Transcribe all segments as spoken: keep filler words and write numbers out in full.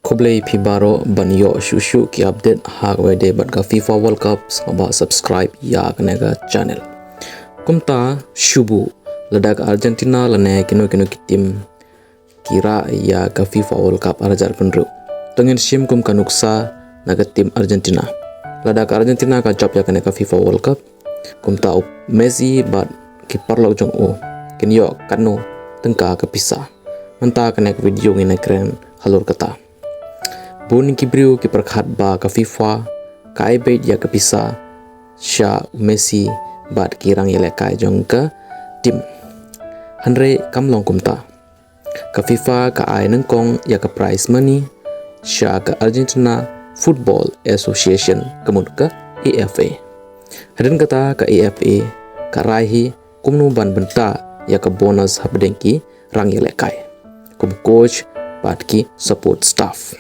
Khublei phi baroh ban ïoh shuh shuh ki update ha kawei de bad ka FIFA World Cup, sngewbha subscribe ïa kane ka channel. Kumta shubu, lada ka Argentina lane kino kino ki team ki rah ïa ka FIFA World Cup ar hajar arphew hynriew. To ngin shim kum ka nuksa na ka team Argentina. Lada ka Argentina ka jop ïa kane ka FIFA World Cup, kumta u Messi bad ki paralok jong u kin ïoh katno tyngka ka pisa. Mynta kane ka video ngin ïakren halor kata. Bun ki briew ki pyrkhat ba ka FIFA ka ai beit ïa ka pisa sha u Messi bad ki rangïalehkai jong ka team. Hynrei kam long kumta. Ka FIFA ka ai nyngkong ïa ka prize money sha ka Argentina Football Association, ka mut ka A F A. Hadien kata ka A F A ka rai hi kumno ban bynta ïa ka bonus hapdeng ki rangïalehkai, kum coach bad ki support staff.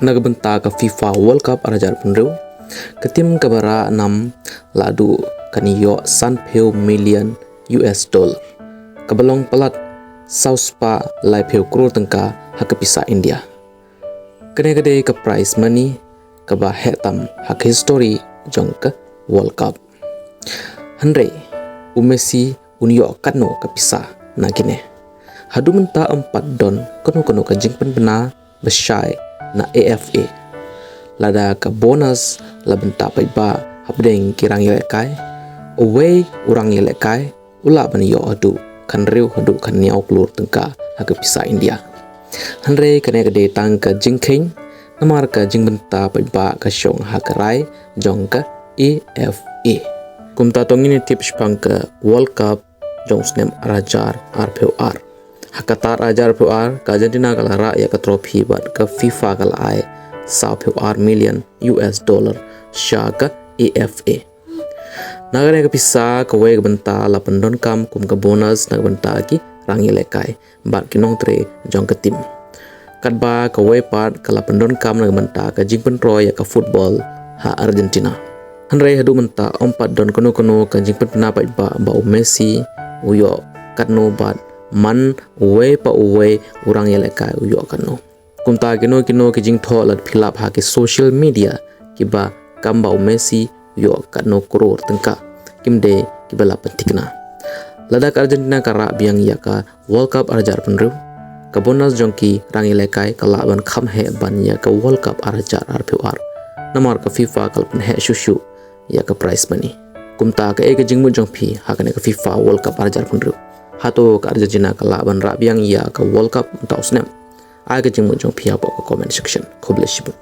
Na ka bynta ka FIFA World Cup ar hajar arphew hynriew, ka team kaba rah nam la duh kan ïoh sanphew million U S dollar, kaba long palat saw spah laiphew klur tyngka ha ka pisa India. Kane ka dei ka prize money kaba heh tam ha ka history jong ka World Cup. Hynrei u Messi un ïoh katno ka pisa na kine? Haduh mynta ym pat don kano kano ka jingpynbna ba shai na A F A. Lada ka bonus la bynta paidbah hapdeng ki rangïalehkai, uwei u rangïalehkai u lah ban ïoh haduh khathynriew haduh khathynñiew klur tyngka ha ka pisa India. Hynrei kane ka dei tang ka jingkheiñ, namar ka jingbynta paidbah ka shong ha ka rai jong ka A F A. Kumta to ngin ïa tip shaphang ka World Cup jong u snem ar hajar arphew ar. Ha Qatar ar hajar arphew ar, ka Argentina ka la rah ïa ka trophy bad ka FIFA ka la ai sawphew ar million U S dollar sha ka A F A. Na kane ka pisa, kawei ka bynta la pyndonkam kum ka bonus na ka bynta ki rangïalehkai bad ki nongtrei jong ka team. Katba kawei pat ka la pyndonkam na ka bynta ka jingpyntroi ïa ka football ha Argentina. Hynrei haduh mynta ym pat don kano kano ka jingpynbna paidbah ba u Messi u ïoh katno bad man uwei pa uwei u rangïalehkai u ïoh katno. Kumta kino kino ki jingthoh la phi lap ha ki social media kiba kam ba u Messi u ïoh katno klur tyngka, kim dei kiba la pynthikna. Lada ka Argentina ka rah biang ïa ka World Cup ar hajar arphew hynriew, ka bonus jong ki rangïalehkai ka lah ban kham heh ban ïa ka World Cup ar hajar arphew ar. Namar ka FIFA ka la pynheh shuh shuh ïa ka prize money. Kumta kaei ka jingmut jong phi ha kane ka FIFA World Cup ar hajar arphew hynriew? Hato ka Argentina ka lah ban rah biang ïa ka World Cup mynta u snem? Ai ka jingmut jong phi hapoh ka comment section. Khublei shibun.